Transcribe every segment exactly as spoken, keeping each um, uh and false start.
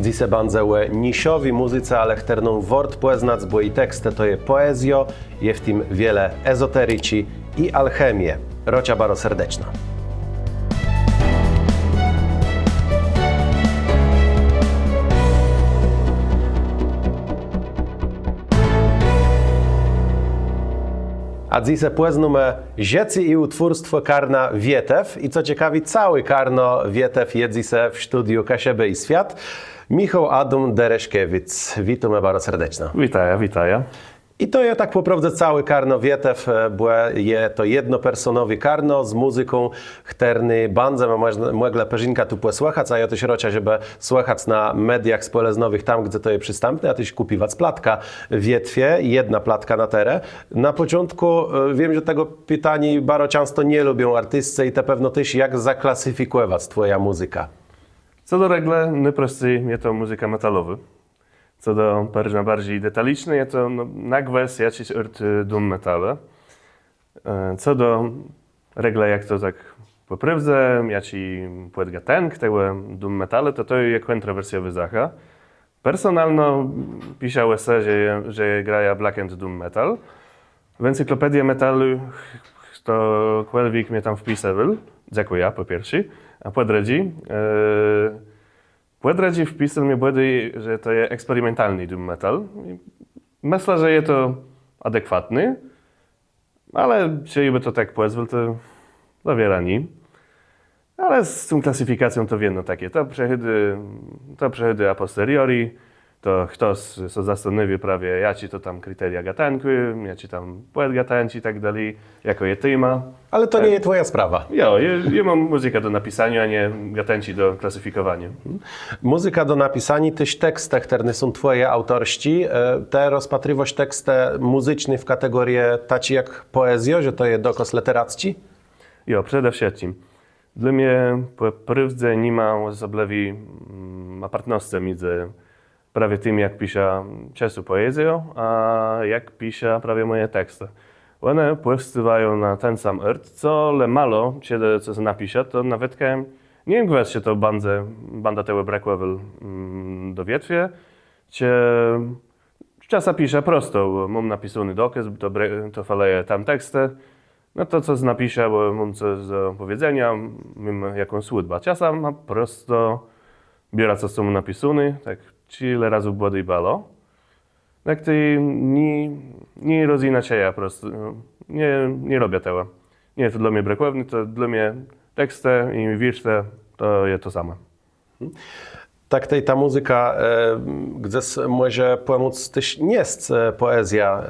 Dzysô bãdze ò niszowi mùzyce, ale chtërną wôrt pòznac, bò ji tekstë to je pòezjô, je w tim wiele ezotericzi i alchemie. Rôczã baro serdeczno. A dzysô pòznómë żëcé i ùtwórstwò karna Wietew. I co cekawi, całé karno Wietew je dzysô w studiu Kaszëbë i Swiat. Michôł Adóm Dereszkiewicz. Witómë baro serdeczno. Witajã, witajã. I to je tak pò prôwdze całé karno Wietew, e, bò je to jednopersonowi karno z mùzyką, chtërny bãdzemë mòż-, mòglë përzinkã tu pòsłëchac, a jô téż rôczã, żebë słëchac na mediach spòlëznowëch, tam, gdze to je przistãpné, a téż kùpiwac platkã Wietwie, jedna platka na terô. Na pòczątkù, e, wiém, że tegò pitaniô baro czãsto nie lubią artiscë i të pewno téż, jak zaklasyfikòwac twòjã mùzykã? Co do reglë, nôproscy je to mùzyka metalowô. Co do barżi-, barżi detaliczny, je to, no, na gwës jaczis ôrt, y, doom metal. E, co do reglë, jak to tak pò prôwdze, jaczi pòdgatënk tegò doom metalu, to to je kòntrowersjowô zacha. Personalno pisało sã, że, że grajã black and doom metal. W encyklopediã metalu chtokòlwiek mie tam wpisywôł, dzãkùjã, pò pierszé. A pò drëdżé, e, Pò drëdżé wpisôł mie bòdôj, że to je eksperimentalny doom metal. I mëszlã, że je to adekwatné, ale czejbë to tak pòzwôł, to za wiele nié. Ale z tą klasyfikacją to wiedno taczé. To przëchôdô, to przëchôdô a posteriori, to chtos sã zastanôwiô prawie, jaczé to tam kriteria gatënkù, jaczé tam pòdgatënczi i tak dali. Jakô je téma? Ale to nie je twòja sprawa. Jo, jô, jô móm mùzykã do napisaniô, a nié gatënczi do klasyfikòwaniô. Mùzyka do napisaniô, téż tekstë, chtërne są twòje, aùtorsczé. E, të rozpatriwôsz tekstë mùzyczné w kategórie taczi jak pòezjô, że to je dokôz lëteracczi? Jo, przede wszëtczim. Dlô mie pò prôwdze ni ma òsoblëwi, mm, apartnoscë midzë prawie tim, jak piszã czãsto pòezjã, a jak piszã prawie mòje tekstë. Òne pòwstôwają na ten sóm ôrt, co le mało czedë cos napiszã, to nawetka nie jem gwës, czë to bãdze, bãdã tegò brëkòwôł, mm, do Wietwie, czë czasã piszã prosto, móm napisóny dokôz, to bre-, to felëje tam tekstë, no to cos napiszã, bò móm cos do pòwiedzeniô, móm jakąs ùdbã. Czasã prosto biorã, co móm napisóné, tak czile razy bòdôj bëło. Tak tej nie, nie rozjinaczëjã prosto, nie, nie robiã tegò. Nié, to dlô mie brëkòwné, to dlô mie tekstë i wiérztë, to je to samò. Tak tej ta mùzyka, e, gdzes mòże pòmóc téż niesc, e, pòezjã. E,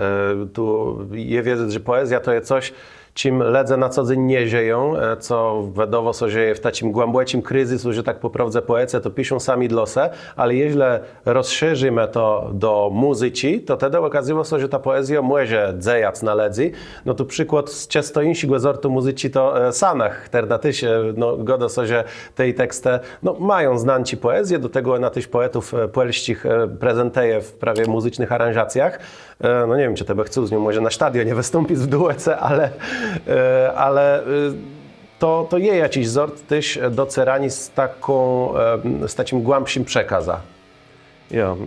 tu je wiedzec, że pòezjô to je cos, czim lëdze na co dzéń nie żëją, e, co wëdôwô sã, że je w taczim głãbòczim krizysu, że tak pò prôwdze pòecë to piszą sami dlô se, ale jeżlë rozszerzimë to do mùzyczi, to tedë òkazywô sã, że ta pòezjô mòże dzejac na lëdzy. No tu przikłôd z czësto jinszégò zortu mùzyczi to, e, Sanach, chtërna téż, e, no, gôdô sã, że tej tekstë, no, mają znanczi pòezje, do tegò òna téż pòetów, e, pòlsczich, e, prezentëje w prawie mùzycznëch aranżacjach. E, no nie wiém, czë të bë chcôł z nią mòże na stadionie wëstąpic w dùece, ale, e, ale, e, to, to je jaczis zort téż docéraniô z taką, e, z taczim głãbszim przekazã. Jo,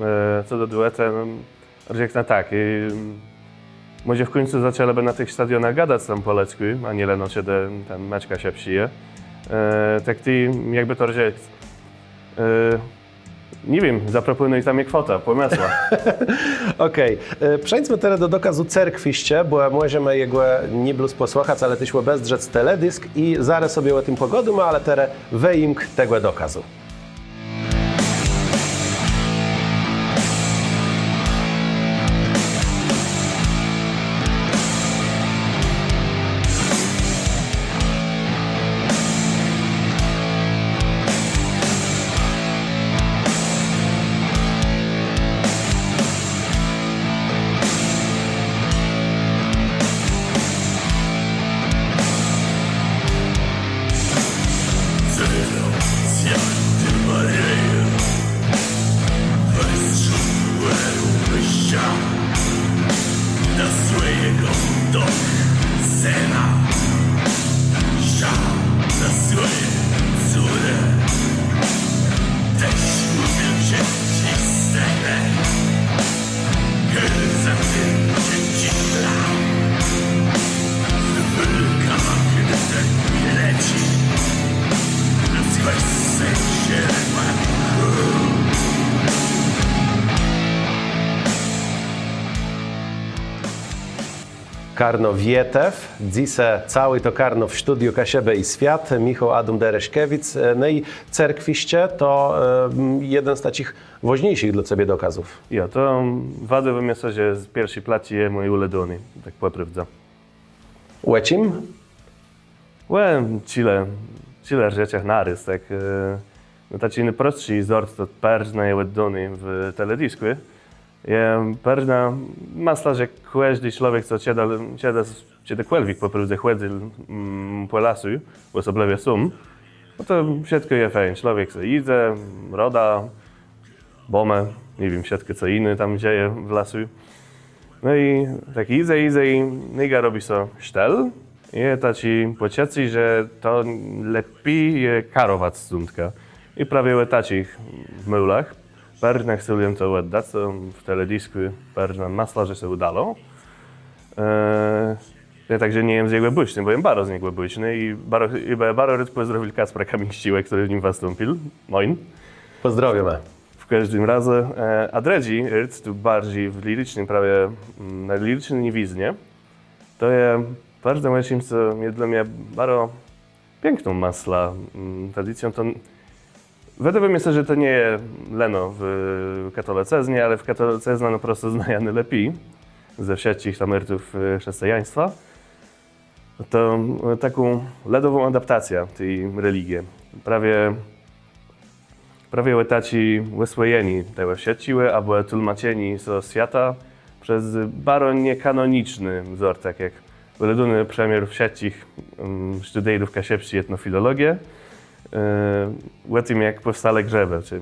e, co do dùetu, no, rzeknã tak, e, mòże w kùńcu zaczãlëbë na tëch stadionach gadac tam pò lëdzkù, a nié leno czedë ten meczka sã psëje. E, tak tej, jakbë to rzec, e, nie wiém, zaproponëj tam mi kwòtã, pòmëszlã. Òkej. E, przeńdzmë terô do dokazu Cerkwiszcze, bò mòżemë jegò nié blós pòsłëchac, ale téż òbezdrzec teledisk i zarô so ò tim pògôdómë, ale terô wëjimk tegò dokazu. Karno Wietew, dzysô całé to karno w studiu Kaszëbë i Swiat, Michôł Adóm Dereszkiewicz. E, no i cerkwiszcze to e, jeden z taczich wôżniészich dlô cebie dokôzów. Jo, to wôdowô mësla, że z pierszi platczi je mój ùlëbiony, tak pò prôwdze. Ò czim? Ò czile, czile rzeczach narôz, tak. E, no taczi nôprostszi wzór to përznã je òddóny w teledisku. Je përznã, mëszlã, że kòżdi człowiek, co czedë, czedë, czedëkòlwiek pò prôwdze chòdzył mm, pò lasu, òsoblëwie sóm, no to wszëtkò je fejn. Człowiek so jidze, roda, bómë, nie wiém, wszëtkò co jiné tam dzeje w lasu. No i tak jidze, jidze i nôgle robi so sztël. I taczé pòczëcé, że to lepi je karowac stądka. I prawie ò taczich môlach. Përznã chcôł jem to òddac, to w teledisku përznã mëszlã, że sã ùdało. Eee, nie tak, że nie jem z niegò bùszny, bò jem baro z niegò bùszny i baro, i bë- baro rôd pòzdrowił Kacpra Kamińsczégò, chtëren w nim wëstąpił. Moin. Pòzdrôwiómë. W kòżdim razie, e, a drëdżi rôd tu barżi w liricznym prawie, mm, na liriczny niwiznie, to je përznã ò czims, co je dlô mie baro piãkną mëszlą, mm, tradicją, to wëdôwô mie sã, że to nie je leno w katolëcyznie, ale w katolëcyznie no prosto znajã nôlepi ze wszëtczich tam rôdów e, chrzescëjaństwa. To e, taką lëdową adaptacjã ti religie. Prawie prawie ò taczé òswòjenié tegò wszëtczégò, abò tłómaczenié so swiata przez baro niekanoniczi wzór, tak jak ùlëbiony przëmiôr wszëtczich mm, sztudérów kaszëbsczi etnofilologie, e, ò tim, jak pòwstałë grzëbë, czë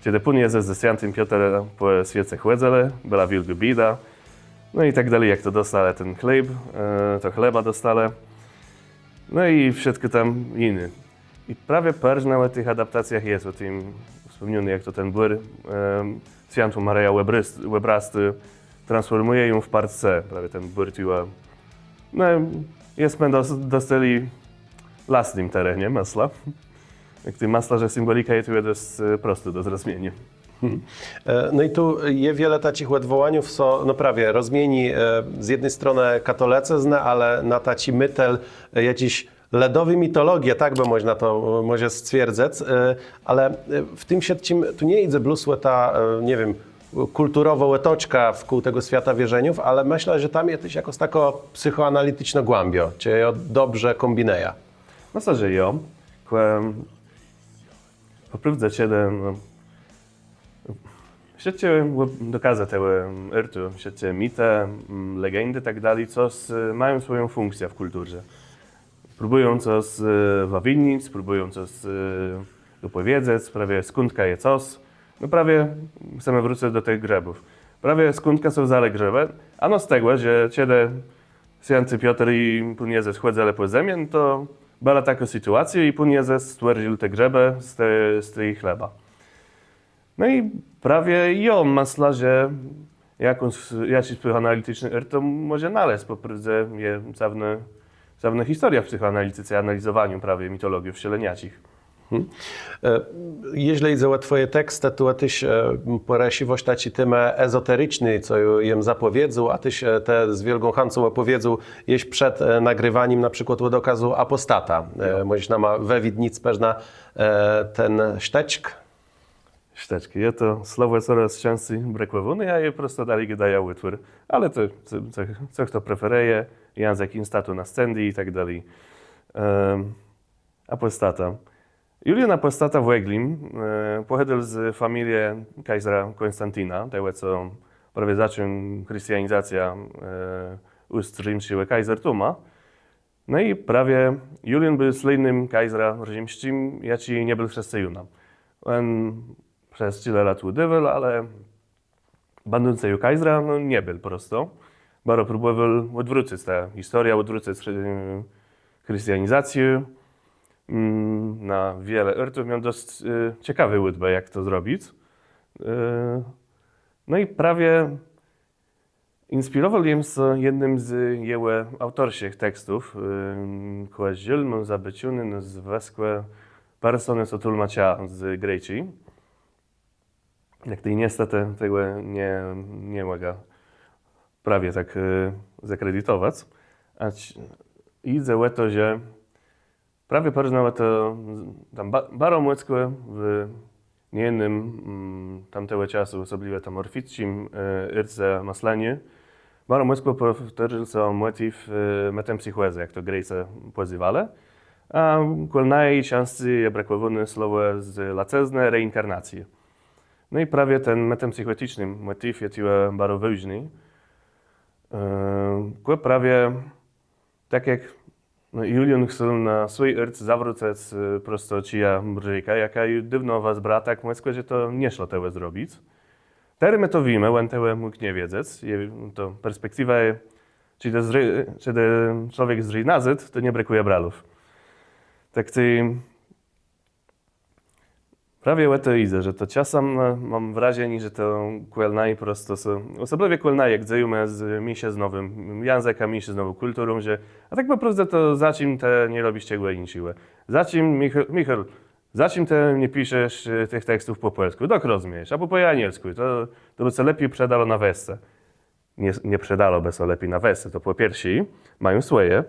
czedë Pón Jezës ze swiãtim Piotrã pò swiece chòdzëlë, bëła wiôlgô biéda, no i tak dali, jak to dostelë ten chléb, e, to chleba dostelë, no i wszëtkò tam jiné. I prawie përznã ò tëch adaptacjach je, ò tim wspòmnióny, jak to ten bùr, em, swiãtą Mariã Òbraz-, Òbraztô transfòrmùje jã w parcã, prawie ten bùr tuwò. No, jesmë dos- dostelë w lasnym terenie, mëszlã. Jak tej mëszlã, że symbòlika je tuwò dosc e, prostô do zrozmieniô. E, No i tu je wiele taczich òdwòłaniów, co, no prawie, rozmieni e, z jedny stronë katolëcyznã, ale na taczi môtel e, jaczis lëdowi mitologie, tak bë mòżna to e, mòże stwierdzëc, e, ale e, w tim wszëtczim tu nie jidze blós ò ta, e, nie wiém, kùlturowô òtoczka wkół tegò swiata wierzeniów, ale mëszlã, że tam je téż jakôs takô psychòanaliticznô głãbiô, czë jô dobrze kómbinëjã. Mëszlã, że jo. Kò, pò prôwdze czedë, no, wszëtczé dokazë tegò ôrtu, wszëtczé mitë, mm, legendë, tak dali, cos e, mają swòją fùnkcjã w kùlturze. Próbùją cos e, wëwinąc, próbùją cos e, dopòwiedzec, prawie skądka je cos. No prawie chcemë wrócëc do tëch grzëbów. Prawie skądka są wzãłé grzëbë? Ano z tegò, że czedë swiãti Piotr i Pón Jezës chòdzëlë pò zemi, to bëła takô sytuacjô i Pón Jezës stwòrził te grzëbë z te, z tegò chleba. No i prawie jo, mëszlã, że jakąs, jaczis psychòanaliticzny ôrt to mòże nalezc, pò prôwdze je całowna, całowna historiô w psychòanalitice, analizowaniu prawie mitologiów wszeleniaczich. Mhm. E, Jeżlë jidze ò twòje tekstë, to téż e, pòrësziwôsz taczé témë ezotericzné, co ju jem zapòwiedzôł, a téż e, të z wiôlgą chãcą òpòwiedzôł jesz przed e, nagriwanim na przikłôd ò dokazu Apòstata. E, Mòżesz nama wëwidnic përznã e, ten sztëczk? Sztëczk. Je to słowò corôz czãscy brëkòwóné, a jô prosto dali gôdajã ùtwór. Ale to, co, co, co chto preferëje, jãzëk instatu na scendi i tak dali. Em, Apòstata. Julian Apòstata w òglim e, pòchòdzył z familie kajzera Kònstantina, tegò, co prawie zaczął christianizacjã e, ùst rzimsczégò kajzertuma. No i prawie Julian béł slédnym kajzrã rzimsczim, jaczi nie béł chrzescëjónã. Òn przez czile lat ùdôwôł, ale bãdącë ju kajzrã, no, nie béł prosto. Baro próbòwôł òdwrócëc tã historiã, òdwrócëc chri- christianizacjã. Mm, Na wiele ôrtów miôł dosc e, cekawé ùdbë, jak to zrobic. E, No i prawie inspirowôł jem sã jednym z jegò aùtorsczich tekstów, e, kò żôl móm zabôczoné nôzwëskò persónë, co tłómaczëła z greczi. Jak tej niestetë tegò nie, nie mògã prawie tak e, zakreditowac. A jidze ò to, że prawie pòrznã ò to tam baro mòckò w niejednym tamtégò czasu, òsoblëwie tam òrficczim ôrce mëszleniô, baro mòckò pòwtôrzôł sã mòtiw metempsychòzë, jak to Grecy pòzywelë. A kòl naji ksążczi je brakòwóné słowò z łacëznë reinkarnacjô. No i prawie ten metempsychòticzny mòtiw je tuwò baro wôżny. Kò prawie tak jak Julian chcôł na swój ôrt zawrócëc prosto czija Brzôłka, jakô ju dôwno wëzbrała tak mòckò, że to nie szło tegò zrobic. Terô më to wiémë, òn tegò mógł nie wiedzec. To perspektiwa je, czedë człowiek zdrzi nazôd, to nie brëkùje brëlów. Tak tej prawie ò to jidze, że to czasã móm wrażenié, że to kòl naju prosto sã, òsoblëwie kòl naju, jak dzejómë z miészëznowim jãzëkã, miészëznową kùlturą, że a tak pò prôwdze to za czim të nie robisz czegò jinszégò? Za czim, Michôł, za czim të nie piszesz tëch tekstów pò pòlskù? Doch rozmiejesz, abò pò anielskù, to bë sã lepi przedało na wesce. Nie przedało bë sã lepi na wesce, to pò pierszé, mają swòje,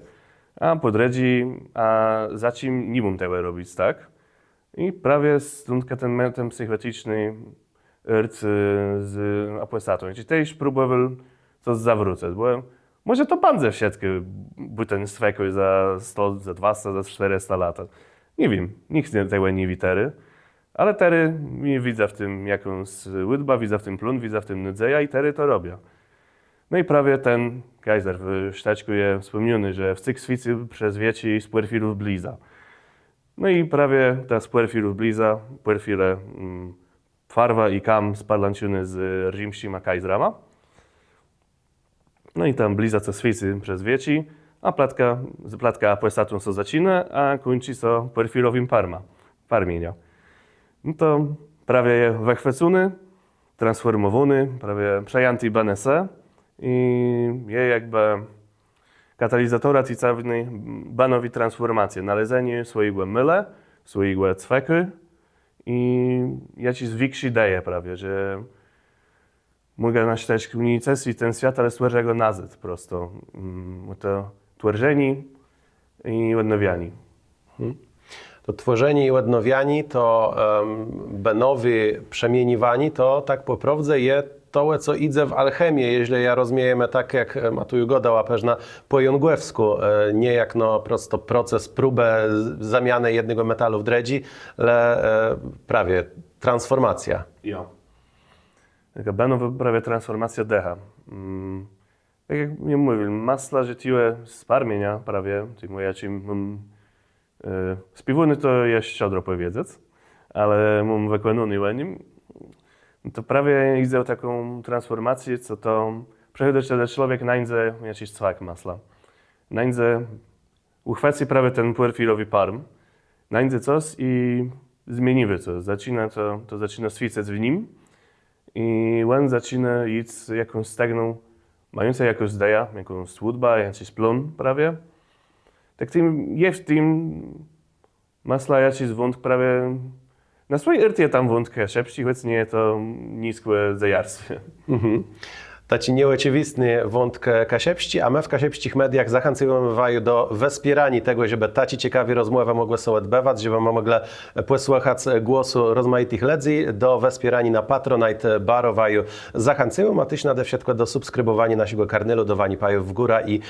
a pò drëdżé, a za czim ni móm tegò robic, tak? I prawie stądka ten metempsychòticzny ôrt z Apòstatą. Czë téż próbòwôł cos zawrócëc, bò mòże to bãdze wszëtkò, bùten swékù za sto, za dwasta, za sztërësta lat. Nie wiém, nicht tegò nie wié terô. Ale terô widzã w tim jakąs ùdbã, widzã w tim plón, widzã w tim nôdzejã i terô to robiã. No i prawie ten Kaiser w sztëczkù je wspòmnióny, że wcyg swiécy przez wieczi z pòrfirów bliza. No i prawie ta z pòrfirów bliza, pòrfirë, farwa i kam sparłãczony z rzimsczima kajzrama. No i tam bliza co swiécy przez wieczi, a platka, platka Apòstatą sã zaczinô, a kùńczi sã pòrfirowim parmieniã. No to prawie je wëchwëcony, transfòrmòwóny, prawie przejãti bënë se i je jakbë katalizatorã ti całowny bënowi transfòrmacje, nalezenié swòjégò môla, swòjégò cwekù i jaczis wikszi ideje prawie, że mògã na sztëczkù ùnicestwic ten swiat, ale stwòrzã gò nazôd prosto. To twòrzenié i òdnôwianié. To twòrzenié i òdnôwianié, to bënowé przemieniwanié, to tak pò prôwdze je to, ò co jidze w alchemie, jeżlë jã rozmiejemë tak, jak ma tu ju gôdała, përznã pò jungòwskù, nié jak no prosto proces próbë zamianë jednégò metalu w drëdżi, le prawie transfòrmacjô. Jo. Takô bënowô prawie transfòrmacjô dëcha. Tak jak jem mówił, mëszlã, że tuwò z parmieniã prawie, tim mòjim, czim móm spiéwóné, to je szczodro pòwiedzec, ale móm wëkònóné ò nim. To prawie jidze ò taką transfòrmacjã, co to przechòdzy, czedë człowiek nańdze jaczis cwek, mëszlã. Nańdze ùchwôcy prawie ten pòrfirowi parm, nańdze cos i zmieniwô cos, zaczinô to, to zaczinô swiécëc w nim i òn zaczinô jic jakąs stegną, mającą jakąs ideã, jakąs ùdbã, jaczis plón prawie. Tak tim je w tim, mëszlã, jaczis wątk prawie Na swój ôrt je tam wątk kaszëbsczi, chòc nie je to nick ò dzejarstwie. Taczi nieòczëwistny wątk kaszëbsczi, a më w Kaszëbsczich Mediach zachãcywómë waju do wspiéraniô tegò, żebë taczé cekawé rozmòwë mògłë sã òdbëwac, żebë më mòglë pòsłëchac głosu rozmajitëch lëdzy, do wspiéraniô na Patronite baro waju zachãcywómë, a téż nade wszëtkò do subskribòwaniô naszégò kanalu, dôwaniô pajów w górã i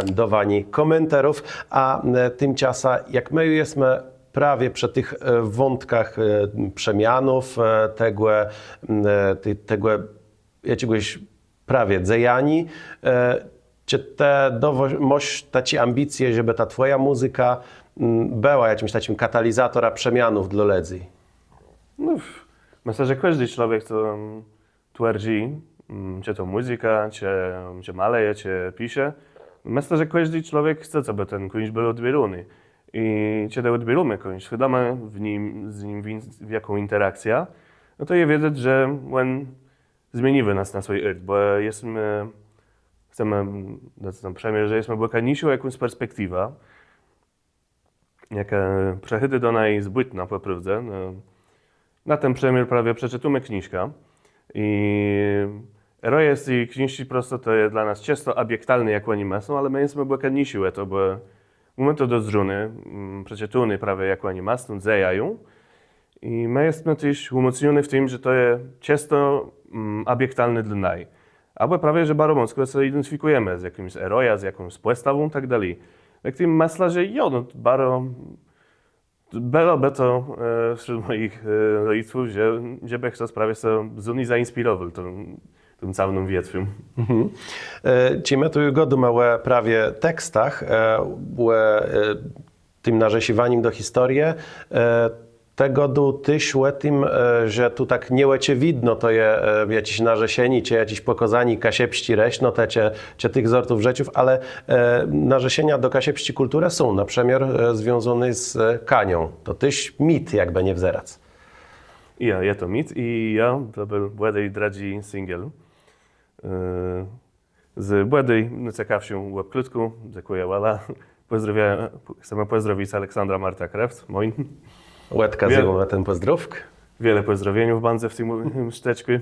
dôwaniô kòmentarów. A timczasã, jak më ju jesmë prawie przë tëch wątkach przemianów, tegò, tegò jaczégòs prawie dzejaniô. Czë të môsz taczé ambicje, żebë ta twòja mùzyka bëła jaczims taczim katalizatorã przemianów dlô lëdzy? No, mëszlã, że kòżdi człowiek, co twòrzi, czë to mùzyka, czë, czë malëje, czë pisze. Mëszlã, że kòżdi człowiek chce, cobë ten kùńszt béł òdbiéróny. I czedë òdbiérómë kùńszt, wchôdómë w nim, z nim w jaką interakcjã, no to je wiedzec, że òn zmieniwô nas na swój ôrt, bò jesmë, chcemë dac tam przëmiôr, że jesmë bòkaniészi ò jakąs perspektiwã, jakô przëchôdô do naju z bùtna pò prôwdze. Na ten przëmiôr prawie przeczëtómë knéżkã i Heroje z ti ksążczi prosto to je dlô nas czësto òbiektalné, jak òni mëszlą, ale më jesmë bòkadniészi ò to, bò mómë to dozdrzóné, przeczëtóné prawie, jak òni mëszlą, dzejają. I më jesmë téż ùmòcniony w tim, że to je czësto òbiektalné dlô naju. Abò prawie, że baro mòckò sã identifikùjemë z jakims herojã, z jakąs pòstawą, tak dali. Tak tim mëszlã, że jo, no baro bëło bë to westrzód mòjich rodzëców, że bë chtos prawie sã z nich zainspirowôł tim, tim całą wiedzą. Czej më tu gôdómë ò prawie tekstach, ò tim narzesziwanim do historie, të gôdôł téż ò tim, że tu tak nieòczëwidno to je jaczés narzeszenié, czë jaczés pòkôzanié kaszëbsczi rësznotë, czë tëch zortów rzeczów, ale narzeszenia do kaszëbsczi kùlturë są, na przëmiôr związóné z kanią. To téż mit, jakbë nie wzerac. Jo, je to mit i jo, to béł bòdôj drëdżi singel. Z bòdôj nôcekawszą òbkłôdką, dzãkùjã, voilà. Pòzdrôwióm, chcemë pòzdrowic Aleksandrã Martã Kreft, mòjn. Òdkôz jemù na ten pòzdrówk. Wiele pòzdrowieniów bãdze w tim sztëczkù.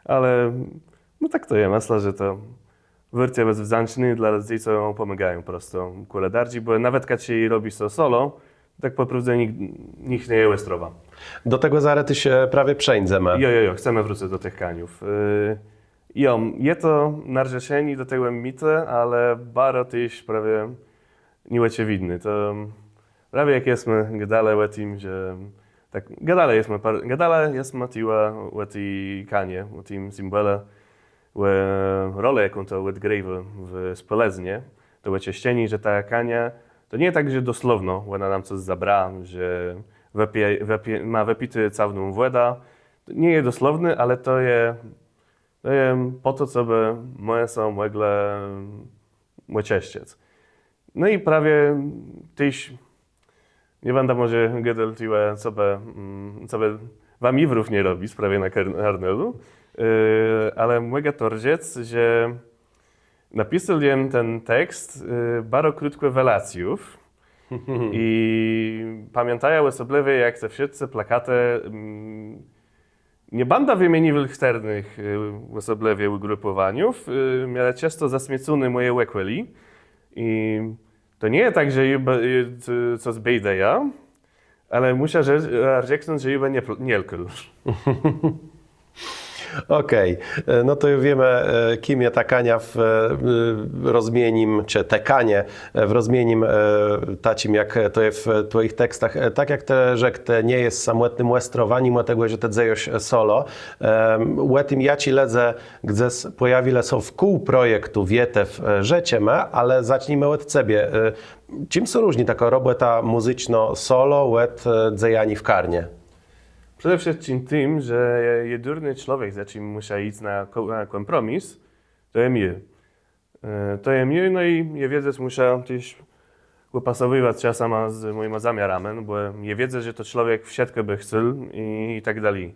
Ale no tak to je, mëszlã, że to wôrt je bëc wdzãcznym dlô lëdzy, co pòmôgają prosto kòle dardżi, bò nawetka czej robi sã solo, tak pò prôwdze nicht nie je òstrowô. Do tegò zarô téż prawie przeńdzemë. Jo, jo, jo, chcemë wrócëc do tëch kaniów. Jo, je to narzeszenié do tegò mitu, ale baro téż prawie nieòczëwidné. To prawie jak jesmë gôdelë ò tim, że tak gôdelë jesmë, gôdelë jesmë tuwò ò ti kanie, ò tim symbòle, ò rolë, jaką to òdgriwô w spòlëznie, to òczëszczenié, że ta kania to nie je tak, że doslowno òna nóm cos zabrała, że ma wëpité całą wòdã. To nie je doslowné, ale to je To je pò to, cobë më sã mòglë òczëszczëc. No i prawie téż nie bãdã mòże gôdôł tuwò, cobë, cobë wóm jiwrów nie robic prawie na karnôlu, ale mògã to rzec, że napisôł jem ten tekst baro krótkò welacjów i pamiãtajã òsoblëwie, jak te wszëtczé plakatë Nie bãdã wëmieniwôł chtërnëch òsoblëwie ùgrupòwaniów, miałë czësto zasmiecóné mòje òkòlé. I to nie je tak, że jô cos bédëjã, ale mùszã rzeknąc, że jô bë nie łkôł. Òkej, no to ju wiémë, kim je ta kania w rozmienim, czë te kanie w rozmienim taczim, jak to je w twòjich tekstach. Tak jak të rzekł, të nie jes samòtnym òstrowã, mimò tegò, że të dzejôsz solo. Ò tim, jaczi lëdze gdzes pòjawilë sã wkół projektu Wietew, rzeczemë, ale zacznijmë òd cebie. Czim sã różni takô robòta mùzycznô solo òd dzejaniô w karnie? Przede wszëtczim tim, że jedurny człowiek z jaczim mùszã jic na kòmpromis, to jem jô. To jem jô, no i jô wiedzec mùszã téż pòpasowëwac czasama z mòjima zamiarama, bò jô wiedzã, że to człowiek wszëtkò bë chcôł i tak dali.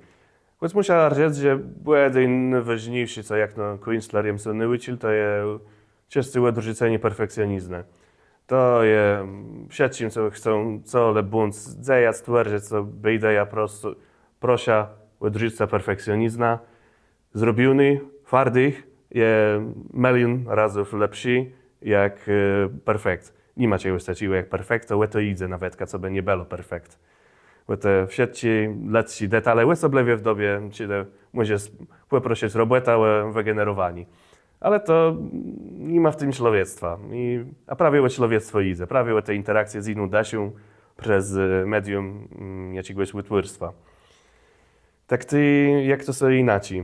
Chòc mùszã rzec, że bòdôj nôwôżniészé, co jakno kùńsztler jem sã naùcził, to je czësté òdrzucenié perfekcjoniznë. To je wszëtczim, co chcą, co le bądz dzejac, twòrzëc, co bédëjã, prosto proszã, òdrzucëc perfekcjonizmã. Zrobioné, fardich, je milión razów lepszi jak perfekt. Ni ma czegòs taczégò jak perfekt, to ò to jidze nawetka, cobë nie bëło perfekt. Bò te wszëtczé letczé detale, òsoblëwie w dobie, czedë mòżesz pòprosëc robòta ò wëgenerowanié. Ale to ni ma w tim człowiectwa. A prawie ò człowiectwò jidze, prawie ò te jinterakcje z jiną dëszą przez medium jaczégòs ùtwórstwa. Tak tej, jak to sã jinaczi?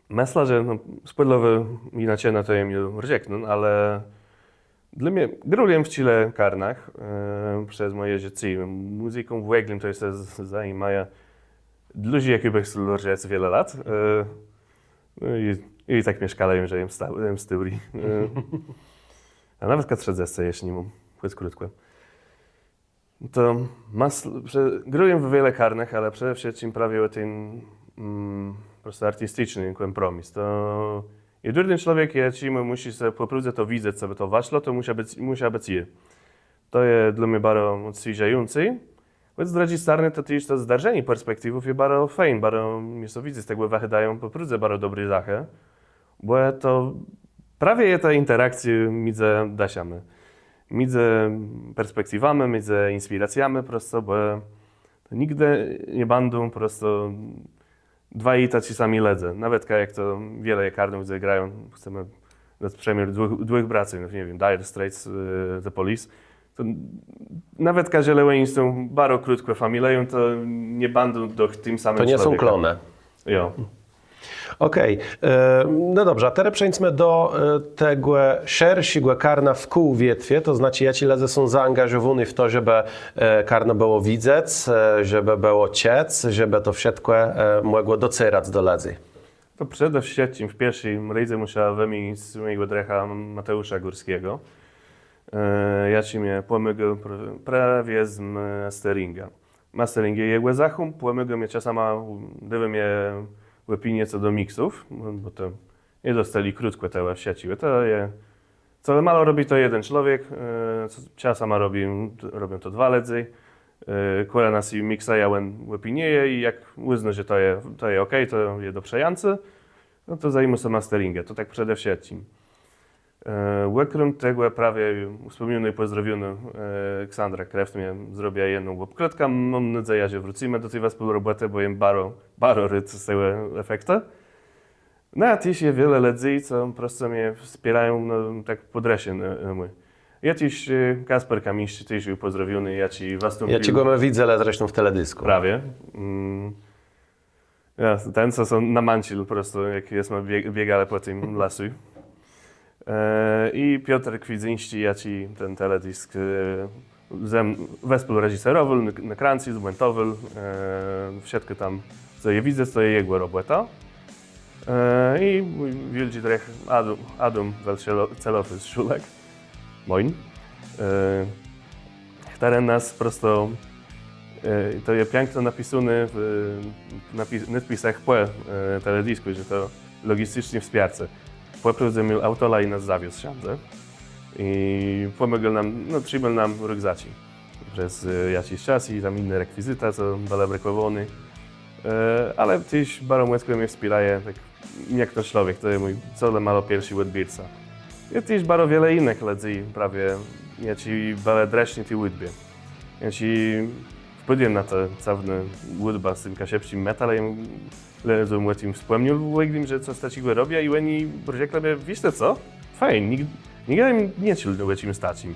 Mëszlã, że no, spòdlowò jinaczi na to jem ju rzeknął, ale dlô mie, grôł jem w czile karnach przez mòje żëcé. Mùzyką w ògle to jem sã zajimôł dłëżi jak jô bë chcôł rzec, wiele lat. No i tak mieszkała jem, że jem stôri. A nawetka trzëdzescë jesz ni móm, chòc krótkò. To grôł jem w wiele karnach, ale przede wszëtczim prawie ò ten prosto artisticzny kòmpromis. To jedurny człowiek je, czej mùszi sã pò prôwdze to widzec, cobë to wëszło, to mùszi bëc jô. To je dlô mie baro òdswieżającé. Chòc z drëdżi stronë to téż to zdarzenié perspektiwów je baro fejn, baro mie sã widzy, z tegò wëchôdają pò prôwdze baro dobré zachë, bò to prawie je ta interakcjô midzë dëszama, midzë perspektiwama, midzë inspiracjama prosto, bò to nigdë nie bãdą prosto dwaji taczi sami lëdze. Nawetka jak to wiele je karnów, dze grają, chcemë dac przëmiôr dwùch, dwùch bracy, no nie wiém, Dire Straits, e, The Police. To nawetka że le òni są baro krótkò familią, to nie bãdą doch tim samim człowiekã. To nie są klonë. Jo. Okej, e, no dobrze, a terô przeńdzmë do, e, tegò szerszégò karna wkół Wietwie, to znaczi, jaczi lëdze są zaangażowóny w to, żebë, e, karno bëło widzec, e, żebë bëło czëc, żebë to wszëtkò, e, mògło docerac do lëdzy. To przede wszëtczim w pierszi rédze mùszã wëmienic mòjégò drëcha Mateùsza Górskiégò, e, jaczi mie pòmógł pr-, prawie z masteringã. Mastering je jegò zachą, pòmôgô mie czasama, dôwô mie òpinié co do miksów, bò to je dosc tëli krótkò tëli wszëtczégò. To je, co le mało robi to jeden człowiek, e, co-, czasama robi, robią to dwa lëdze. E, kòle nas i miksa, jô òn òpiniëjã i jak ùznô, że to je, to je okej, to je do przëjãcô, no to zajimô sã masteringã, to tak przede wszëtczim. E, òkróm tegò prawie wspòmniónô i pòzdrowionô, e, Ksandra Kreft mie zrobiła jedną òbkłôdkã. Móm nôdzejã, że wrócymë do ti wespółrobòtë, bò jem baro, baro rôd z tegò efektu. No a téż je wiele lëdzy, co prosto mie wspiérają, no, tak pò drëszë, no, no, mój. Jô téż, e, Kasper Kamińsczi téż béł pòzdrowióny, jaczi wëstąpił. Jaczégò më widzelë zresztą w teledisku. Prawie. Mm. Ja, ten, co sã namãcził prosto, jak jesmë bieg-, biegalë pò tim lasu. E, i Piotr Kwidzyńsczi, jaczi ten teledisk, e, ze m-, wespółreżiserowôł, n-, nakrãcył, zmòntowôł, e, wszëtkò tam, co je widzec, to je jegò robòta. E, i mój wiôldżi drëch Adóm, Adóm Welcelo-, Celofy z Szulek. Moin. E, chtëren nas prosto, e, to je piãkno napisóné w napis-, nadpisach pò, e, teledisku, że to logisticzné wspiarcé. Pò prôwdze miôł autola i nas zawiózł wszãdze. I pòmógł nam, no, trzimôł nam rukzaczi przez, e, jaczis czas i tam jiné rekwizyta, co bëłë brëkòwóné. E, ale téż baro mòckò mie wspiérô, tak jak to człowiek, to je mój, co le mało pierszi òdbiérca. Je téż baro wiele jinëch lëdzy prawie, jaczi bëlë drëszny ti ùdbie. Jaczi wpôdł jem na tã całowną ùdbã z tim kaszëbsczim metalã, le jem ò tim wspòmniôł w ògle, że cos taczégò robiã i òni rzeklë mie, wiész të co? Fejn, nig-, nigdë jem nie czëł ò czims taczim.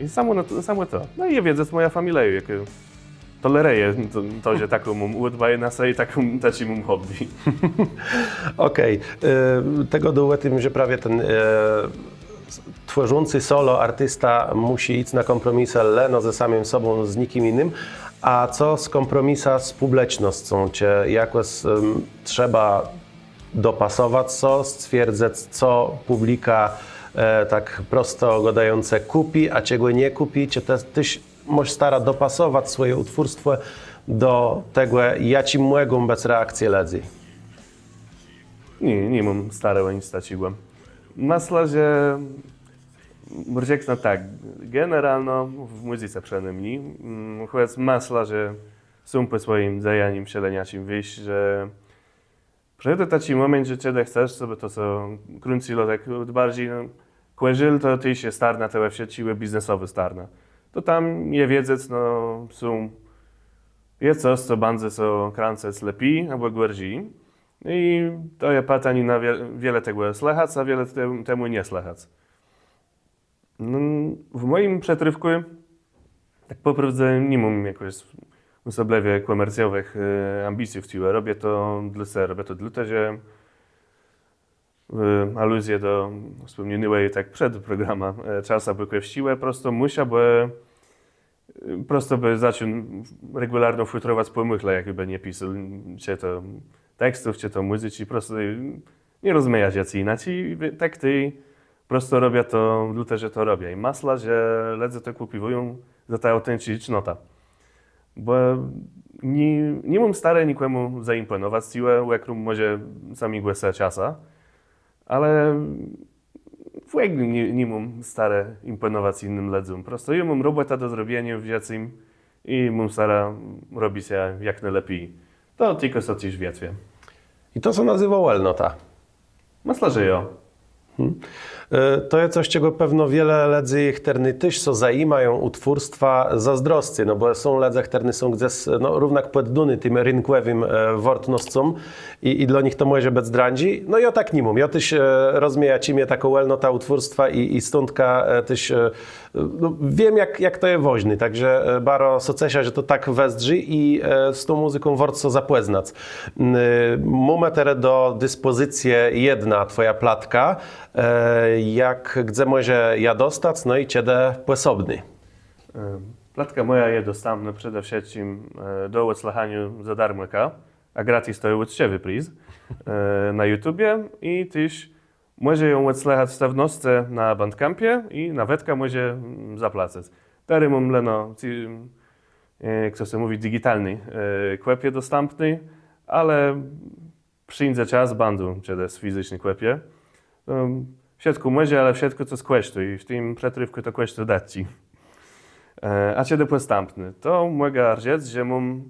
I samò na to, samò to. No i je wiedzec mòja familiô, jak tolerëje to, to, że taką móm ùdbã na se i taką, taczé móm hobby. Okej. E, të gôdôł ò tim, że prawie ten, e, twòrzący solo artista mùszi jic na kómpromisë leno ze samim sobą, z nikim jinym. A co z kómpromisã z pùblicznoscą? Czë jakòs, em, trzeba dopasowac sã, stwierdzëc, co pùblika, e, tak prosto gôdającë kùpi, a czegò nie kùpi? Czë të téż môsz starã dopasowac swòje ùtwórstwò do tegò, jaczé mògą bëc reakcje lëdzy? Nié, ni móm starë ò nic taczégò. Mëszlã, że rzeknã tak, generalno w mùzyce przënômni, mm, chòc mëszlã, że sóm pò swòjim dzejanim wszelejaczim, wiész, że Przëjidze taczi mòment, że czedë chcesz, żebë to sã krãcëło tak barżi, no, kòżel to téż je starna, te wszëtczé biznesowé starna. To tam je wiedzec, no, są, je cos, co bãdze sã krãcëc lepi abò gòrzi. I to je pitanié na wie-, wiele tegò słëchac, a wiele te-, temù nie słëchac. No, w mòjim przëtrôfkù, tak pò prôwdze, ni móm jakòs òsoblëwie kòmercjowëch, e, ambicjów, czëlë robiã to dlô se, robiã to dlôte, że, e, aluzje do wspòmniónégò tak przed programã, e, Charlesa Bùkòwsczégò, prosto mùszã, bò, e, prosto bë zaczął regùlarno fùtrowac pòmëszlë, jakbë nie pisôł, czë to tekstów, czë to mùzyczi, prosto, e, Nie rozmiejã, jak jinaczi, tak tej prosto robiã to, dlôte że to robiã. I mëszlã, że lëdze to kùpiwùją za tã aùtenticznotã. Bò ni, ni móm starë nikòmù zaimpònowac, czëlë òkróm mòże samégò se czasã, ale w ògle ni, ni móm starë impònowac jinym lëdzóm. Prosto jô móm robòtã do zrobieniô w żëcym I móm starã robic jã jak nôlepi. To tëlkò sã téż wietwie. I to sã nazéwô wòlnota. Mëszlã, że jo. E, to je cos, czegò pewno wiele lëdzy, chtërny téż sã zajimają ùtwórstwã, zôzdroscy, no bò są lëdze, chtërny są gdzes, no, równak pòddóny tim rënkòwim, e, wôrtnoscóm i, i dlô nich to mòże bëc drãdżé. No jô tak ni móm. Jô téż, e, rozmiejã, czim je takô wòlnota ùtwórstwa i, i stądka, e, téż, e, no, wiém, jak, jak to je wôżné, tak że, e, baro sã ceszã, że to tak wëzdrzi i, e, z tą mùzyką wôrt sã zapòznac. N-, e, mómë terô do dispòzycje jedną twòjã platką. E, jak, gdze mòże jã dostac, no i czedë pòsobné? E, platka mòja je dostãpnô przede wszëtczim, e, do òdsłëchaniô za darmôka, a gratis to je ùtczëwi priz, e, na YouTubie i téż mòże jã òdsłëchac w całownoscë na Bandcampie i nawetka mòże, mm, zapłacëc. Terô móm leno, ci-, e, jak to sã mówi, digitalné, e, kòpie dostãpné, ale przińdze czas, bãdą czedës fizyczné kòpie. Em, wszëtkò mòże, ale wszëtkò cos kòsztëje i w tim przëtrôfkù to kòsztëje dëtczi. E, a czedë dostãpné, to mògã rzec, że móm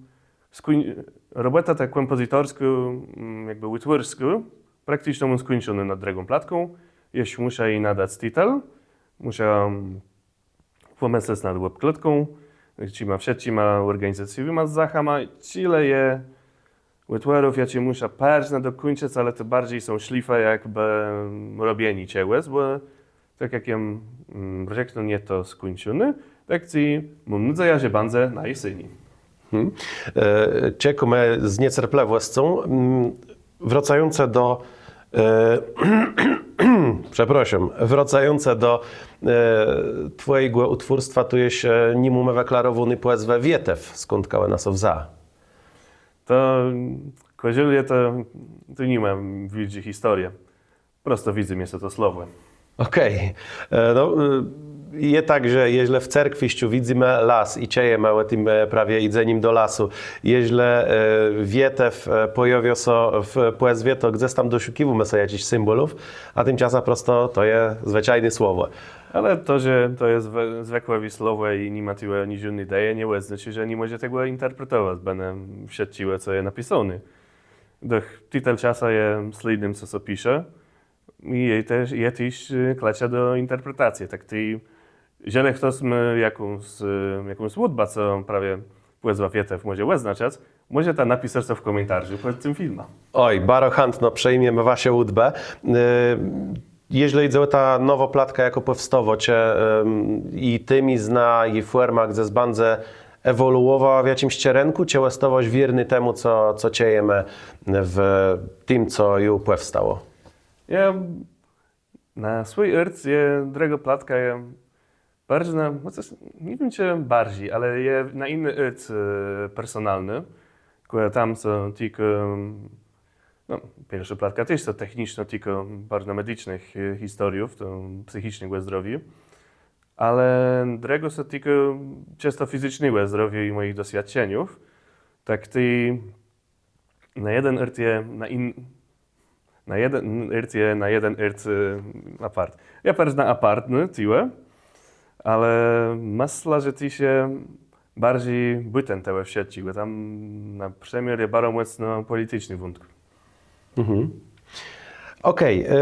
skùń-, robòtã tã kòmpòzytorską, mm, jakbë ùtwórskô, prakticzno móm skùńczoną nad drëgą platką. Jesz mùszã ji nadac titel, mùszã, mm, pòmëslec nad òbkłôdką, czima wszëtczima òrganizacyjnyma zachama, czile je ùtwòrów, jaczé mùszã përznã dokùńczëc, ale to barżi są szlifë jakbë, mm, robienié czegòs, bò tak jak jem, mm, rzekł, no, nie to skùńczoné, tak téż móm nôdzejã, że bãdze na jeseni. Hmm. E, czekómë z niecerplëwòscą. Mm, wracającë do, e, przepraszam, wracającë do, e, twòjégò ùtwórstwa, tu jesz, e, ni mómë wëklarowóny pòzwë Wietew, skądka òna sã wzã? To, kò żelë, to, to ni ma wiôldżi historie. Prosto widzy mie sã to słowò. Òkej. E, no, e, je tak, że jeżlë w cerkwiszczu widzymë las i czëjemë ò tim, e, prawie jidzenim do lasu, jeżlë, e, Wietew, e, pòjôwiô sã w pòzwie, to gdzes tam doszukiwómë sã jaczichs symbòlów, a timczasã prosto to je zwëczajné słowò. Ale to, że to je zwe-, zwëkłé słowò i ni ma tuwò niżódny ideji, nie òznôczô, że ni mòże tegò interpretowac bënë wszëtczégò, co je napisóné. Doch titel czasã je slédnym, co sã pisze. I je téż, je téż, y, klëczã do interpretacje. Tak tej, żelë chtos mô jakąs, y, jakąs ùdbã, co prawie pòzwa Wietew mòże òznaczac, mòżeta napisac to w kòmentarzu pòd tim filmã. Òj, baro chãtno przëjmiemë waszé ùdbë. Y, jeżlë jidze ò tã nową platkã, jakô pòwstôwô, czë, ym, i timizna, i fòrma, gdzes bãdze ewòluòwała w jaczims czerënkù, czë òstôwôsz wiérny temù, co, co czëjemë w tim, co ju pòwstało? Jô na swój ôrt je drëgô platka, je barżi na, no cos, nie wiém, czë barżi, ale je na jiny ôrt, e, personalnô. Kò tam sã tikô, no, pierszô platka téż sã techniczno tikô barżi medicznëch, e, historiów, to psychicznégò zdrowiô. Ale drëgô sã tikô czësto fizycznégò zdrowiô i mòjich doswiôdczeniów. Tak tej na jeden ôrt je, na in-, na jeden ôrt je, na jeden ôrt, e, apart. Je përznã apartnô, tuwò, ale mëszlã, że téż je barżi bùten tegò wszëtczégò. Tam na przëmiôr je baro mòcno pòliticzny wątk. Mhm. Òkej, e,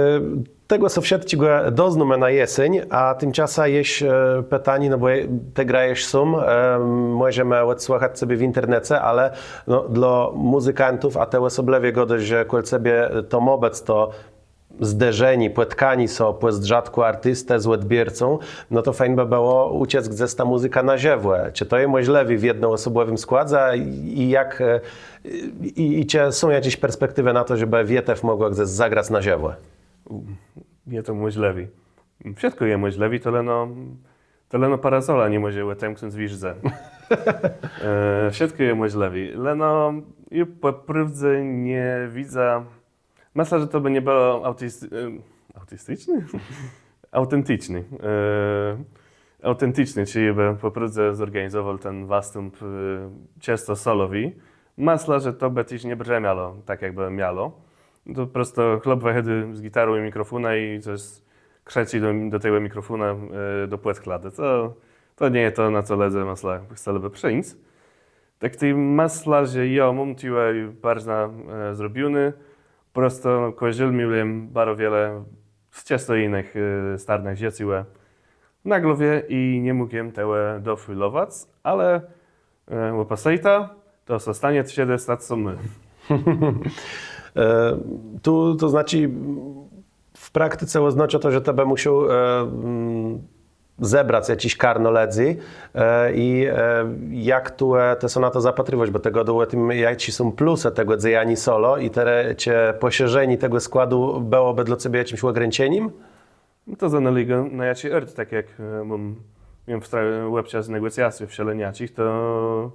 tegò sã wszëtczégò doznómë na jeséń, a timczasã jesz, e, pitanié, no bò je-, të grajesz sóm, e, mòżemë òdsłëchac cebie w internece, ale, no, dlô mùzykantów, a të òsoblëwie gôdôsz, że kòl cebie to mô bëc to zderzenié, pòtkanié sã pòzdrzatkù artistë z òdbiércą, no to fejn bë bëło ùczëc gdzes tã mùzykã na żëwò. Czë to je mòżlëwé w jednoòsobòwim składze i, i jak, e, i, i czë są jaczés perspektiwë na to, żebë Wietew mògła gdzes zagrac na żëwò? Je to mòżlëwé. Wszëtkò je mòżlëwé, to leno, to leno parasola ni mòże òtemknąc w ùzdze. E, wszëtkò je mòżlëwé. Leno, jô pò prôwdze nie widzã. Mëszlã, że to bë nie bëło aùtis-, e, aùtisticzné? Aùtenticzné. E, aùtenticzné, czëlë bë pò prôwdze zòrganizowôł ten wëstãp, e, czësto solowi. Mëszlã, że to bë téż nie brzëmiało tak, jak bë miało. To prosto chłop wëchòdzy z gitarą i mikrofónã i cos krzëczi do, do tegò mikrofóna, e, do pòdkładu. To, to nie je to, na co lëdze, mëszlã, chcelëbë przińc. Tak tej mëszlã, że jo, móm tuwò ju baro, e, zrobioné. Prosto, no, kò żôl miôł jem baro wiele z czësto jinëch, e, starnëch rzeczi na głowie i ni mógł jem tegò dofùlowac, ale, e, òpasëjta, to sã stónie, to sã mô. E, tu, to znaczi, w praktice òznôczô to, że të bë mùszôł, e, mm, zebrac jaczés karno lëdzy, e, i, e, jak tu, e, të sã na to zapatriwôsz, bò të gôdôł ò tim, jaczé są plusë tegò dzejaniô solo i terô czë pòszerzenié tegò składu bëłobë dlô cebie jaczims ògrańczenim? No to zanôlégô na jaczi ôrt, tak jak, e, móm, miôł w tra-, òbczas negòcjacjów wszelejaczich, to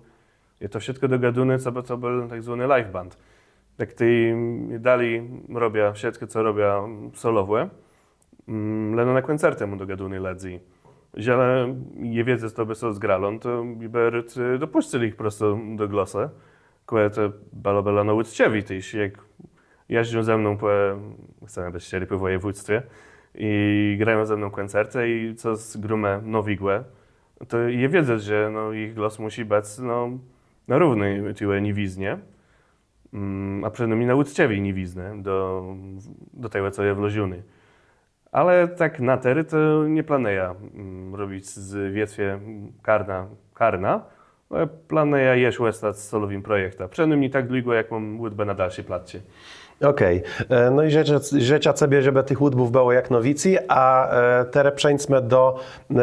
je to wszëtkò dogôdóné, co bë to béł tak zwóny live band. Tak tej dali robiã wszëtkò, co robiã solowò, mm, leno na kòncertë móm dogôdónëch lëdzy. Żelë je wiedzec, co bë sã zgrało, to bë rôd, e, dopùscył jich prosto do głosu. Kò to bëło, bëło, no, ùtcëwié téż, jak jeżdżą ze mną pò, chcemë bëc szczéri, pò wòjewództwie i grają ze mną kòncertë i cos grómë nowégò, to je wiedzec, że, no, jich głos mùszi bëc, no, na równy tuwò niwiznie, mm, a przënômni na ùtcëwi niwiznie do, do tegò, co je włożoné. Ale tak na terô to nie planëjã, mm, robic z wiecwie karna, karna. E, planëjã jesz òstac z solowim projektã. Przënômni tak długò, jak móm ùdbã na dalszé platczi. Òkej. E, no i żëczã, żëczã cebie, żebë tëch ùdbów bëło jak nôwicy, a, e, terô przeńdzmë do, e,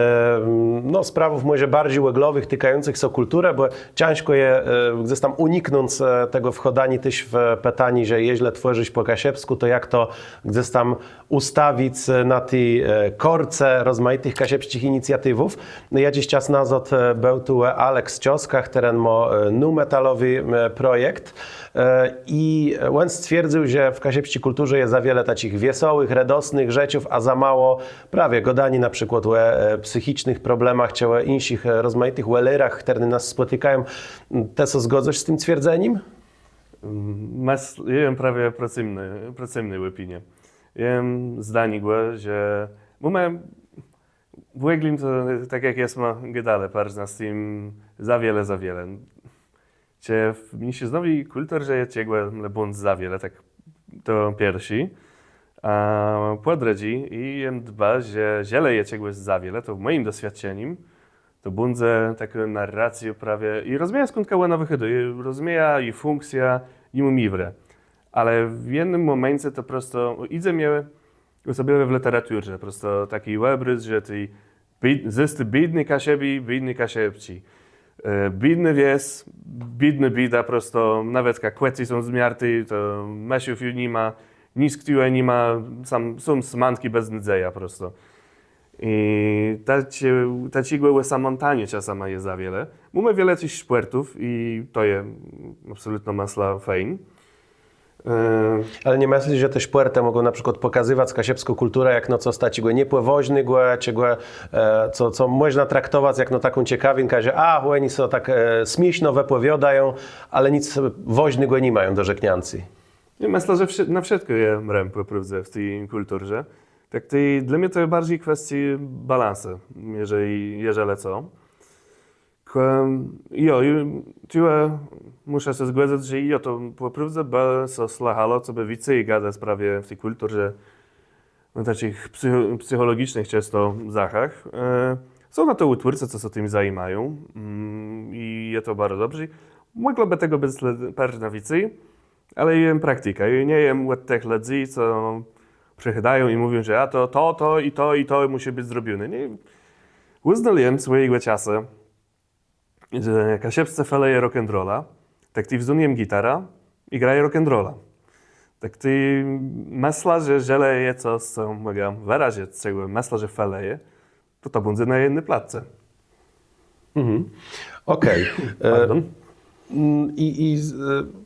no, sprawów mòże barżi òglowëch, tikającëch sã kùlturë, bò cãżkò je, e, gdzes tam ùniknąc, e, tegò wchôdaniô téż w pitanié, że jeżlë twòrzisz pò kaszëbskù, to jak to gdzes tam ùstawic, e, na ti, e, kôrce rozmajitëch kaszëbsczich inicjatiwów. Jaczis czas nazôd, e, béł tu Alex Czoskach, chtëren mô, e, nu metalowi, e, projekt. E, i òn stwierdzył, że w kaszëbsczi kùlturze je za wiele taczich wiesołëch, redosnëch rzeczów, a za mało prawie gôdaniô na przikłôd ò, e, psychicznëch problemach, czë ò jinszich, e, rozmajitëch òlérach, chtërne nas spòtikają. Të sã zgôdzôsz z tim twierdzenim? Mm, mas-, jô jem prawie procëmny, procëmny òpinie. Jem zdaniégò, że mómë w ògle to, tak jak jesmë gôdelë, përznã z tim za wiele, za wiele. Czë w mniészëznowi kùlturze je czegò le bądz za wiele, tak to pierszé. A pò drëdżé, i jem dbô, że żelë je czegòs za wiele, to w mòjim doswiôdczenim to bãdze takô narracjô prawie, i rozmiejã, skądka òna wëchôdô, i rozmiejã ji fùnkcjã, i móm jiwrë. Ale w jednym mòmence to prosto jidze mie, òsoblëwie w lëteraturze, prosto taczi òbrôz, że ti bied-, zôs ti biédny Kaszëbi, biédny Kaszëbczi. E, biédnô wies, biédnô biéda, prosto, nawetka kòtczi są zmiarté, to mëszów ju ni ma, nick tuwò ni ma, sam, są smãtczi, bez nôdzeja prosto. I taczé, taczégò òsamãtaniô czasama je za wiele. Mómë wiele tëch szpòrtów i to je absolutno, mëszlã, fejn. E, ale nie mëslisz, że te szpòrtë mògą na przikłôd pòkazëwac kaszëbską kùlturã jakno cos taczégò niepòwôżnégò, czegò, e, co, co mòżna traktowac jakno taką cekawinkã, że a, òni sã tak, e, smiészno wëpòwiôdają, ale nick wôżnégò ni mają do rzekniãcô? Jô mëszlã, że wszë-, na wszëtkò je rëm pò prôwdze w ti kùlturze. Tak tej dlô mie to barżi kwestiô balansë, jeżlë, jeżlë co. Kò, jo, ju, tuwò mùszã sã zgòdzëc, że jo, to pò prôwdze bë sã słëchało, cobë wicy gadac prawie w ti kùlturze, na taczich psy-, psychòlogicznëch czãsto zachach. E, są na to ùtwórcë, co sã tim zajimają. Mm, i je to baro dobrze. Mògłobë tegò bëc le përznã wicy, ale jem praktika. I nie jem òd tëch lëdzy, co przëchôdają i mówią, że a to, to, to i to, i to mùszi bëc zrobioné. Nié. Ùznôł jem swòjégò czasu, że kaszëbsczi felëje rock'n'rolla, tak tej wzął jem gitarã i grajã rock'n'rolla. Tak tej mëszlã, że żelë je cos, co mògã wërazëc, czegò mëszlã, że felëje, to to bãdze na jedny platce. Mhm. Òkej. E, pardon? Mm, i, i z-, e,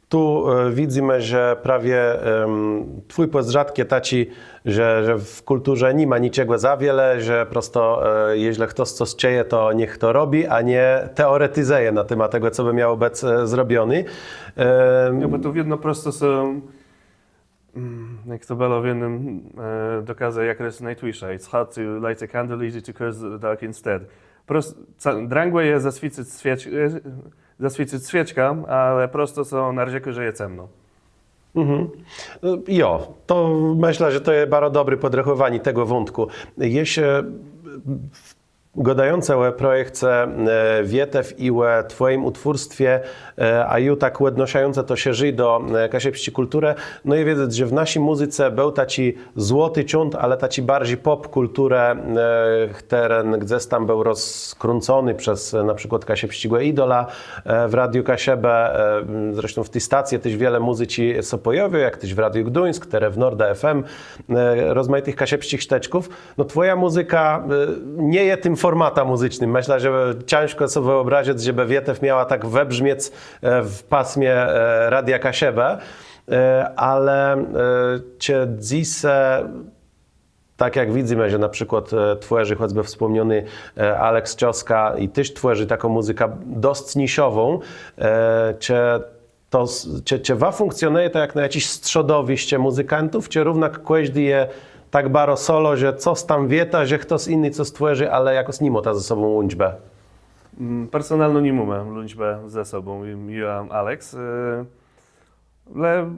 Tu, e, widzymë, że prawie, em, twój pòzdrzatk je taczi, że, że w kùlturze ni ma niczegò za wiele, że prosto, e, jeżlë chtos cos czëje, to niech to robi, a nie teòretizëje na temat tegò, co bë miało bëc, e, zrobioné. Em, no bò to wiedno prosto są, mm, jak to bëło w jednym, e, dokôzu, jak rës Nightwisha: It's hard to light a candle, easy to curse the dark instead. Prost, ca- drãgò je zaswiécëc swiécz, e, zaswiécëc swiéczkã, ale prosto sã narzekô, że je cemno. Mhm. Jo, to mëszlã, że to je baro dobré pòdrechòwanié tegò wątkù. Jesz, e, gôdającë ò projekce, e, Wietew i ò twòjim ùtwórstwie, e, a ju tak òdnôszającë to szerzi do, e, kaszëbsczi kùlturë, no je wiedzec, że w naszi mùzyce béł taczi złoti cząd, ale taczi barżi pòpkùlturë, e, chtëren gdzes tam béł rozkrãcony przez, e, na przikłôd Kaszëbsczégò Idola, e, w Radiu Kaszëbë, e, zresztą w ti stacje téż wiele mùzyczi sã pòjôwiô, jak téż w Radiu Gduńsk, terô w Nord F M, e, rozmajitëch kaszëbsczich sztëczków. No twòja mùzyka, e, nie je tim fòrmatã mùzycznym. Mëszlã, że cãżkò so wëòbrazëc, żebë Wietew miała tak wëbrzmiec, e, w pasmie, e, Radia Kaszëbë. E, ale, e, czë dzysô, tak jak widzymë, że na przikłôd, e, twòrzi chòcbë wspòmniony, e, Alex Czoska i téż twòrzi taką mùzykã dosc niszową, e, czë to, s- czë, czë wa fùnkcjonëjeta jakno jaczés strzodowiszcze mùzykantów, czë równak kòżdi je tak baro solo, że cos tam wiéta, że chtos jiny cos twòrzi, ale jakòs ni môta ze sobą łączbë? Mm, personalno ni mómë łączbë ze sobą, jô a Alex. E, le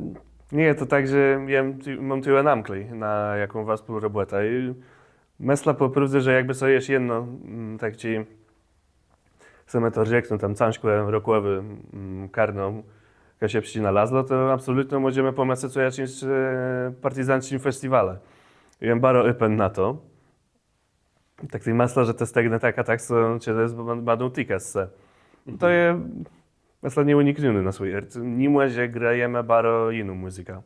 nie je to tak, że jem, tu- móm tuwò namkłé na jaką wespółrobòtã. I mëszlã pò prôwdze, że jakbë so jesz jedno, mm, tak czë, chcemë to rzeknąc, tam cãżkò rockòwé, mm, karno kaszëbsczé nalazło, to absolutno mòżemë pòmëslec ò jaczims, e, partizancczim festiwale. Jem baro open na to. Tak tej mëszlã, że te stegnë tak a tak są, czë to je, bã- bãdą tikac sã. To je, mëszlã, nieùnikniony na swój ôrt. Nimò że grajemë baro jiną mùzykã.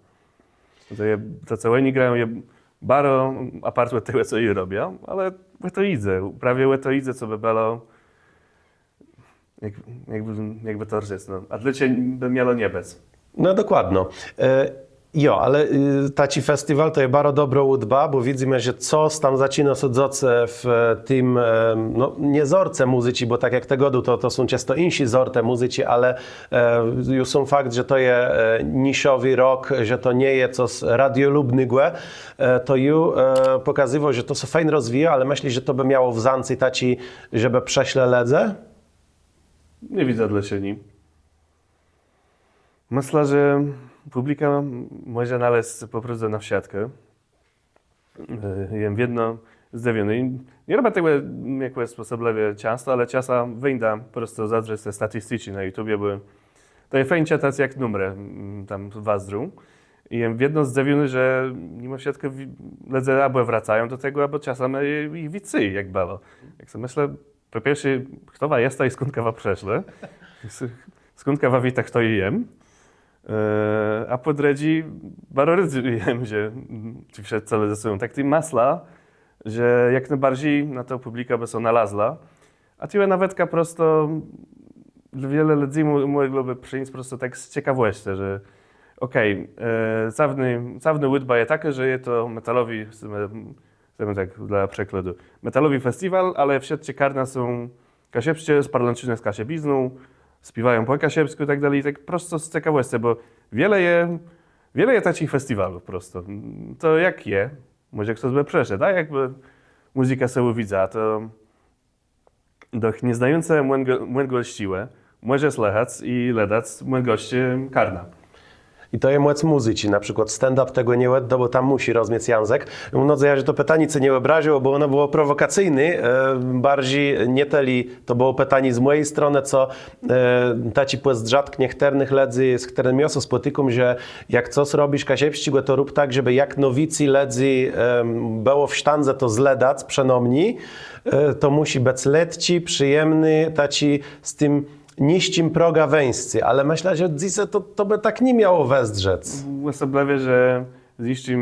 To je, to, co òni grają, je baro apart òd tegò, co jô robiã, ale ò to jidze. Prawie ò to jidze, co bë bëło, jak, jakbë, jakbë to rzec, no. A dlôcze bë miało nie bëc? No dokładno. E, jo, ale, y, taczi festiwal to je baro dobrô ùdba, bò widzymë, że cos tam zaczinô sã dzejac w tim, e, no, nié zorce mùzyczi, bò tak jak të gôdôł, to, to są czãsto jinszé zortë mùzyczi, ale, e, ju sóm fakt, że to je, e, niszowi rock, że to nie je cos radiolubnégò, e, to ju, e, pòkazywô, że to sã fejn rozwijô, ale mëslisz, że to bë miało wzãc i taczi, żebë przëszlë lëdze? Nie widzã dlôcze nié. Mëszlã, że pùblika mòże nalezc sã pò prôwdze na wszëtkò. E, jem wiedno zdzëwiony. I nie robiã tegò jakòs òsoblëwie czãsto, ale czasã wińdã prosto zazdrzec te statisticzi na YouTubie, bò to je fejn czëtac, jak numrë, mm, tam wëzdrzą. I jem wiedno zdzëwiony, że mimò wszëtkò wi- lëdze abò wrôcają do tegò, abò czasã je jich wicy, jak bëło. Jak so mëszlã, pò pierszé, chto wa jesta i skądka wa przëszlë? S- Skądka wa wiéta, chto jô jem? E, a pò drëdżé, baro rôd jem, że, mm, ti wszëtcë lëdze są tak ti mëslą, że jak nôbarżi na tã pùblikã bë sã nalazła. A tuwò nawetka prosto wiele lëdzy mò- mògłobë przińc prosto tak z cekawòscë, że òkej, e, sławny, sławny ùdba je takô, że je to metalowi, Chcemy tak dlô przikładu. Metalowi festiwal, ale wszëtczé karna są kaszëbsczé, sparłãczoné z kaszëbizną, spiéwają pò kaszëbskù i tak dali. I tak prosto z cekawòscë, bò wiele je, wiele je taczich festiwalów prosto. To jak je? Mòże chtos bë przëszedł, a jakbë mùzyka sã ùwidza, to doch nie znającë mòjégò, mòjégò sztilu, mòże słëchac i lëdac mòjégò karna. I to je mòc mùzyczi, na przikłôd stand-up tegò nie òddô, bò tam mùszi rozmiec jãzëk. Móm nôdzejã, że to pitanié ce nie òbrazëło, bò òno bëło prowòkacyjné, e, barżi nié tëli to bëło pitanié z mòji stronë, co, e, taczi pòzdrzatk niechtërnëch lëdzy, z chtërnyma jô sã spòtikóm, że jak cos robisz kaszëbsczégò, to rób tak, żebë jak nôwicy lëdzy, em, bëło w sztãdze to zlëdac, przënômni, e, to mùszi bëc letczi, przëjemny, taczi z tim niższim progã wéńscô, ale mëszlã, że dzysô to, to bë tak ni miało wëzdrzec. Òsoblëwie, że z niższim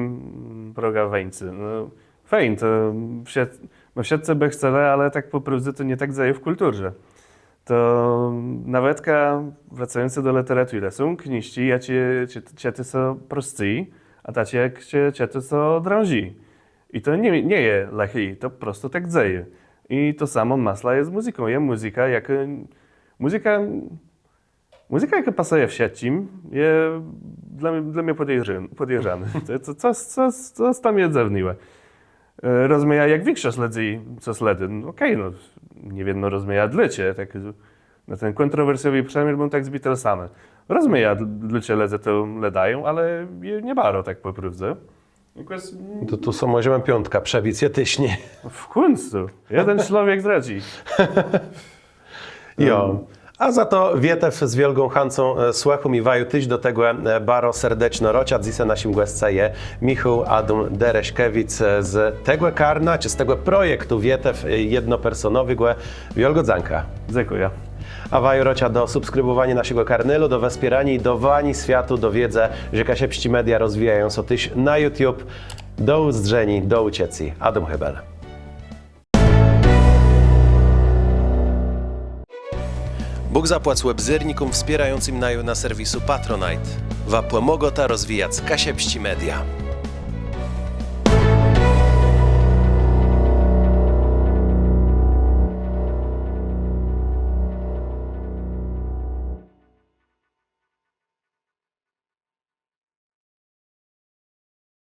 progã wéńscô. No, fejn, to wszët-, no wszëtcë bë chcelë, ale tak pò prôwdze to nié tak dzejô w kùlturze. To nawetka wrôcającë do lëteraturë, są knéżczi, jaczé czë-, czëtô sã proscy, a taczé, jaczé czëtô sã drãdżi. I to nie, nie je lëché, to prosto tak dzejô. I to samò, mëszlã, je z mùzyką. Je mùzyka, jak, mùzyka, mùzyka, jakô pasëje wszëtczim, je dlô, dlô mie pòdejrz-, pòdejrzanô. To, to, cos, cos, cos tam je dzywnégò. E, rozmiejã, jak wikszosc lëdzy cos lëdô. No, òkej, no, nie wiedno rozmiejã dlôcze, tak, no, ten kòntrowersjowi przëmiôr béł tak z Beatlesama. Rozmiejã, dl-, dlôcze lëdze to lëdają, ale je nie baro tak pò prôwdze. Jakòs, mm, to tu so mòżemë piątkã przëbic, je téż, nié? W kùńcu. Jeden człowiek zdradzy. Jo. A za to Wietew z wiôlgą chãcą, e, słëchóm i waju téż do tegò, e, baro serdeczno rôczã. Dzysô naszim gòscã je Michôł Adóm Dereszkiewicz, e, z tegò karna, czë z tegò projektu Wietew, e, jednopersonowégò. Wiôlgô dzãka. Dzãkùjã. A waju rôczã do subskribòwaniô naszégò kanalu, do wspiéraniô i dôwaniô swiatu do wiédzë, że kaszëbsczé media rozwijają sã téż na YouTube. Do ùzdrzeniô, do ùczëcô. Adóm Hébel. Bóg zapłac òbzérnikóm wspiérającym naju na serwisu Patronite. Wa pòmôgôta rozwijac kaszëbsczé media.